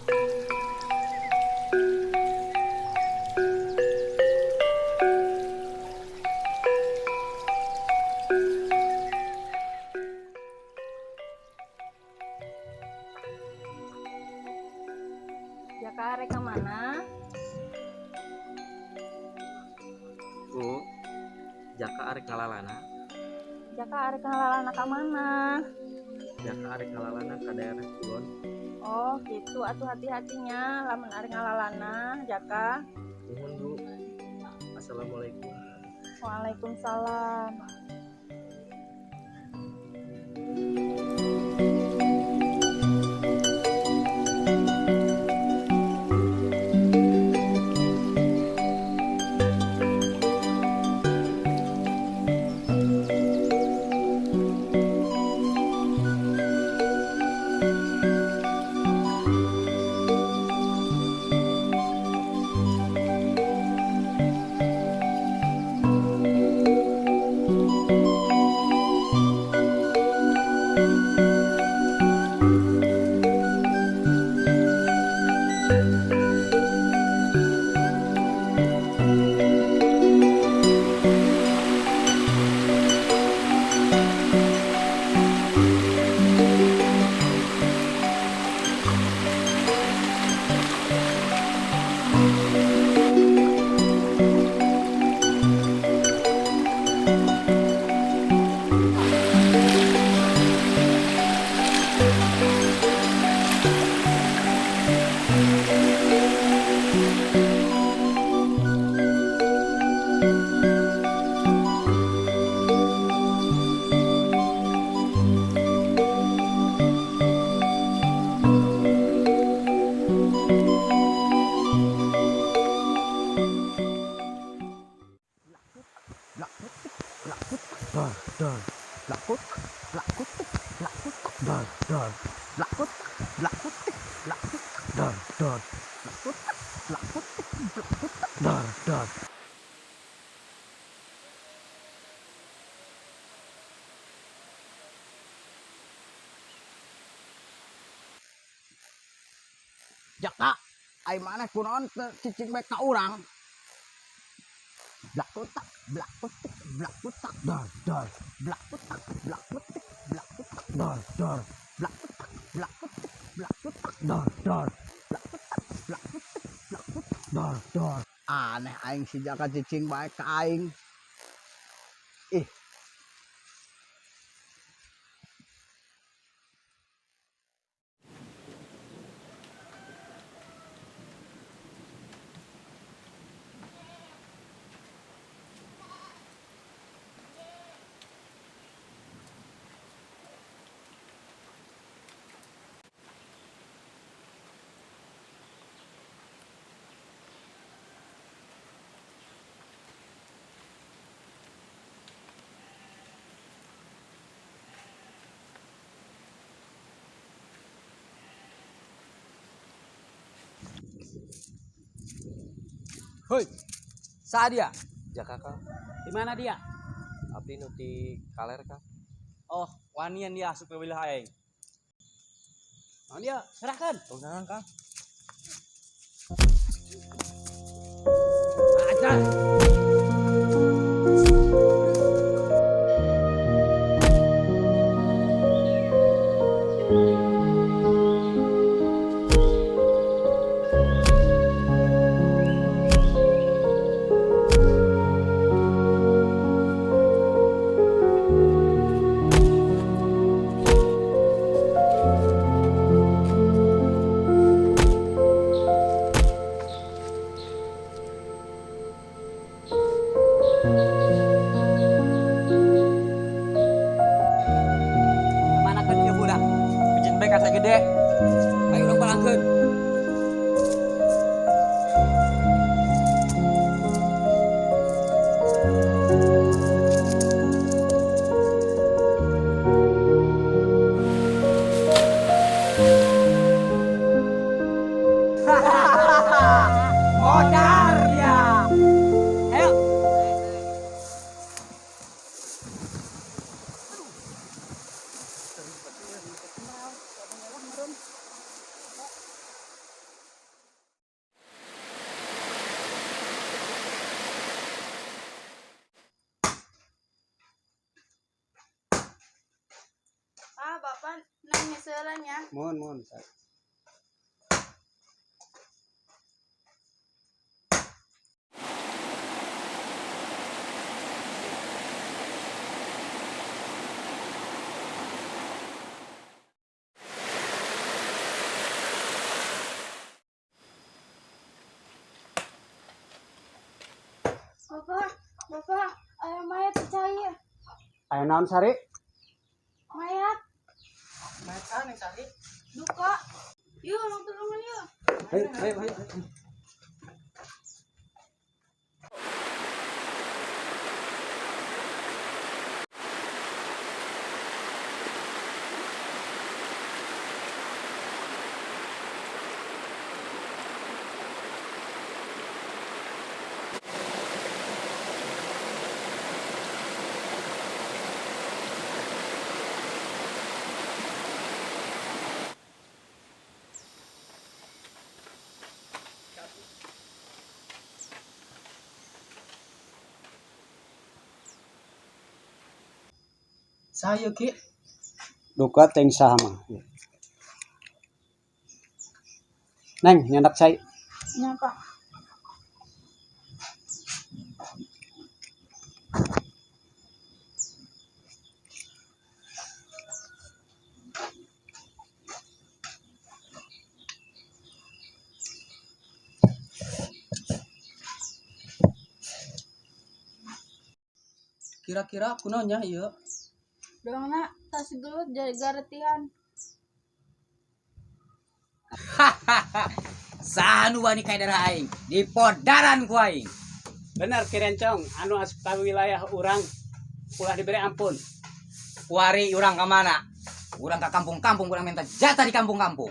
Jaka arek ka mana? Bu, Jaka arek ngalalana. Jaka arek ngalalana ka mana? Jaka arek ngalalana ka daerah kulon. Oh, gitu atuh hati-hatinya lamun arek ngalalana, Jaka. Nuhun, Bu. Assalamualaikum. Waalaikumsalam. Jaka, ai maneh kunaon teu cicing bae ka urang? Blak kutak, blak kutik, blak kutak, dor dor, blak kutak, blak kutik, blak kutak, dor dor, blak kutak, blak kutik, blak kutak, dor dor, blak kutak, blak kutik, blak kutak, dor dor. Aneh aing si Jaka cicing bae ka aing. Ih. Hoi, saha dia? Jaka, Kang. Di mana dia? Abdi nu ti kaler, Kang. Oh, wanian dia asup ke wilayah aing. Naon dia? Serahkan. Tong naon, Kang? Ajar. Mana kan dia budak? Bijin bae kasa gede. Ayo urang palangkeun. Modar dia. Ayo. Tiasa heula nya. Mohon, mohon. Sari. Bapak, Bapak, aya mayat percaya. Aya naon, Sari? Mayat. Mayat saha, Neng Sari? Duka. Yuk, urang tulungan yuk. Ayo, ayo, ayo. Saya, Ki. Duka teh saha mah. Neng, nyandak cai. Nya, Pak. Kira-kira kunaon nya ieu? Dongna tas gelut garetian. Saha nu wani ka daerah aing? Dipodaran ku aing. Bener Ki Rencong, anu asup ka wilayah urang ulah diberi ampun. Kuari urang ka mana? Urang ka kampung-kampung, urang minta jatah di kampung-kampung.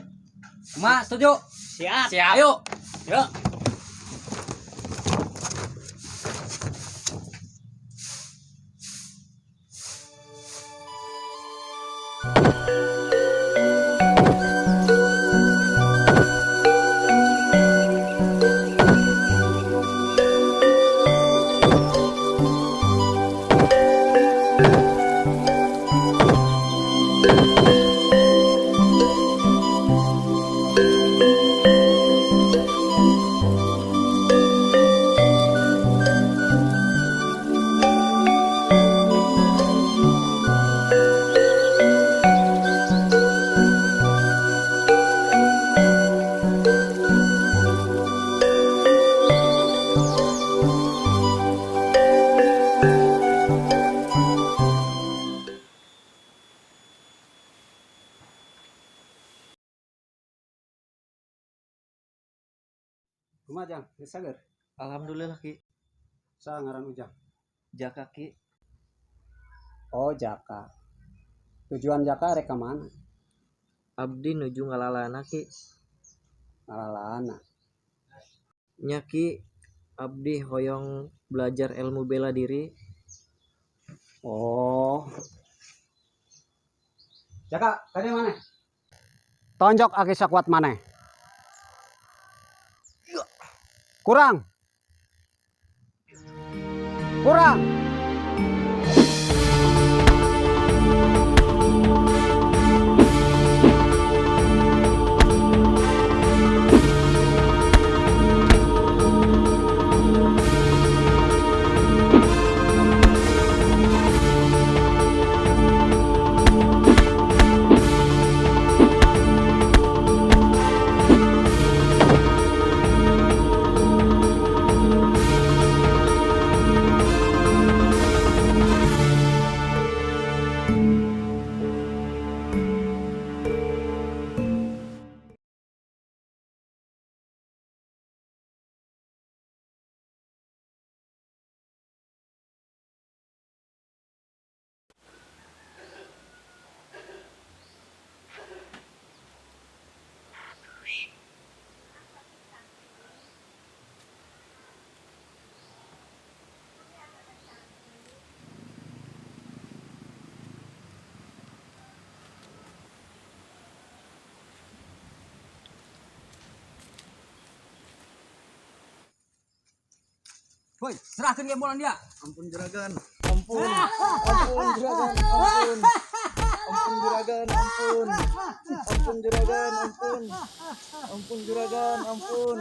Kumaha, setuju? Siap. Siap. Ayo. Yuk. Kumaha, Jang? Geus sager? Alhamdulillah, Ki. Saha ngaran Ujang? Jaka, Ki. Oh, Jaka. Tujuan Jaka rek ka mana? Abdi nuju ngalalana, Ki. Ngalalana. Nya, Ki, abdi hoyong belajar ilmu bela diri. Oh. Jaka, kade mana? Tonjok aki sakuat maneh. Kurang. Kurang. Woi, serahkan gembolan dia. Ampun juragan. Ampun. Ampun juragan. Ampun. Ampun juragan, ampun. Ampun juragan, ampun. Ampun juragan, ampun.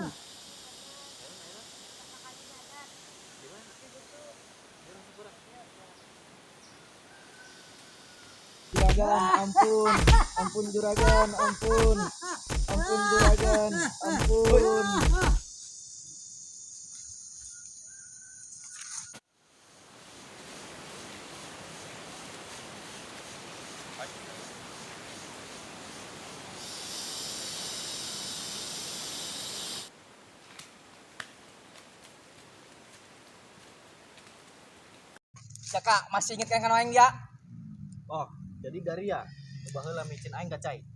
Juragan, ampun. Ampun juragan, ampun. Ampun juragan, ampun. Caka, masih inget kan kan aing dia? Oh, jadi dari ya. Baheula micin aing ka cai.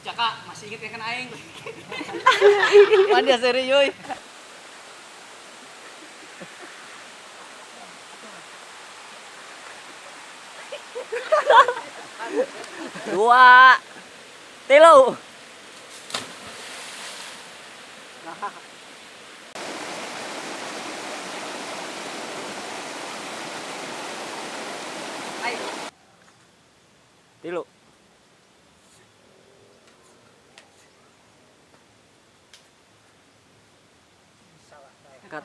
Caka, masih inget kan aing? Mandi serius. Dua, tilu. Tilu. Cut.